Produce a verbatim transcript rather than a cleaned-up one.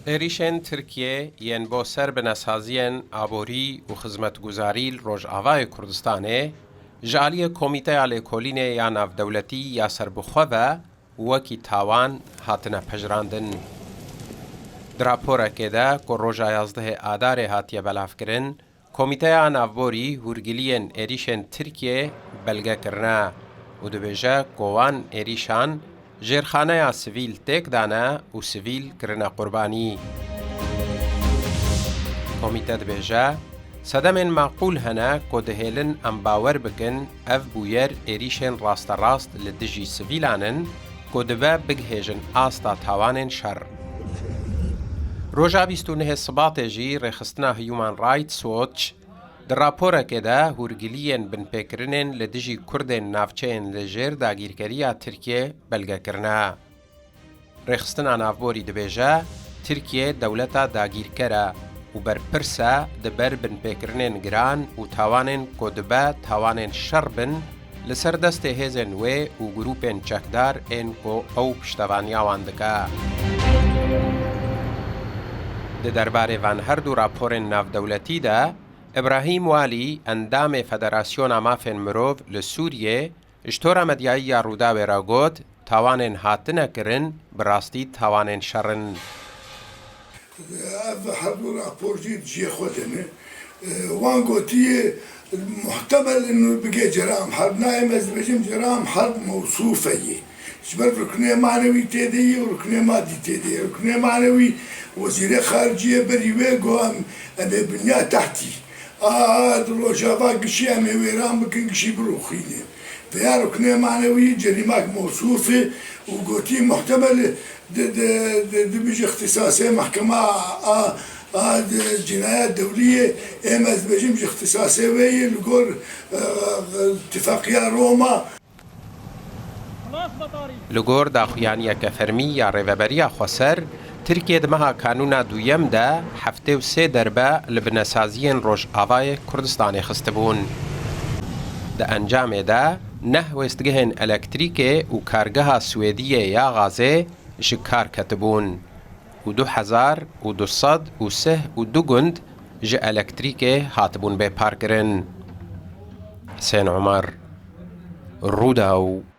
Êrîşên Tirkiyê yên bo ser binesaziyên aborî û xizmetguzarî li Rojavayê Kurdistanê ji aliyê Komîteya Lêkolînê ya Navdewletî ya Serbixwe ve wekî tawan hatine pejirandin. Di raporekê de ku roja yazdehê Adarê hatiye belavkirin, Komîteya Navborî hûrgiliyên êrîşên Tirkiyê belge kirine û dibêje ku wan êrîşan jêrxaneya sivîl têk dane û sivîl kirine qurbanî. Komîte dibêje, sedemên maqûl hene ku dihêlin em bawer bikin ev bûyer êrîşên rasterast li dijî sivîlan in ku dibe bigihêjin asta tawanên şer. Roja bîst û nehê Sibatê jî rêxistina Human Rights Watch di raporekê de hûrgiliyên binpêkirinên li dijî Kurdên navçeyên li jêr dagîrkeriya Tirkiyê belge kirine. Rêxistina Navborî dibêje, Tirkiye dewleta dagîrker e û berpirs e di ber binpêkirinên giran û tawanên ku dibe tawanên şer bin li ser destê hêzên wê û grûpên çekdar ên ku ew piştevaniya wan dike. Di derbarê van her du raporên navdewletî de, Îbrahîm Walî, endamê Federasyona Mafên Mirov li Sûriyê, ji tora medyayî ya Rûdawê re got, tawanên hatine kirin bi rastî tawanên şer in. Ev her du rapor jî di cihê xwe de ne. Wan gotiye, muhtemel in bige ceram herb, nayê me ez dibêjim ceram herb mewsûfe ye. Ji ber ruknê manewî tê de ye û ruknê madî tê de ye. Ruknê manewî wezîrê xariciyê berî wê got em, em ê binya tehtî. A, di Rojava gişî em ê wêran bikin, gişî birûxîne. Veya ruknê manewî cerîmak mewsûf e û gotî muhtemel e di, di, di, di bijî ixtisasê mehkema a, a, di cinayet dewlî ye, êm ez dibêjim ji ixtisasê wê ye li gor, e, e, tifaqiya Roma. Li gor daxuyaniyeke fermî ya Rêveberiya Xweser, Tirkiye di meha Kanûna duyem de heftê û sê derbe li binesaziyên Rojavayê Kurdistanê xistibûn. Di encamê de neh wêstgehên elektrîkê û kargeha Swêdiyê ya gazê ji kar ketibûn û du hezar û du sed û sih û du gund ji elektrîkê hatibûn bêparkirin. Husên Omer, Rûdaw.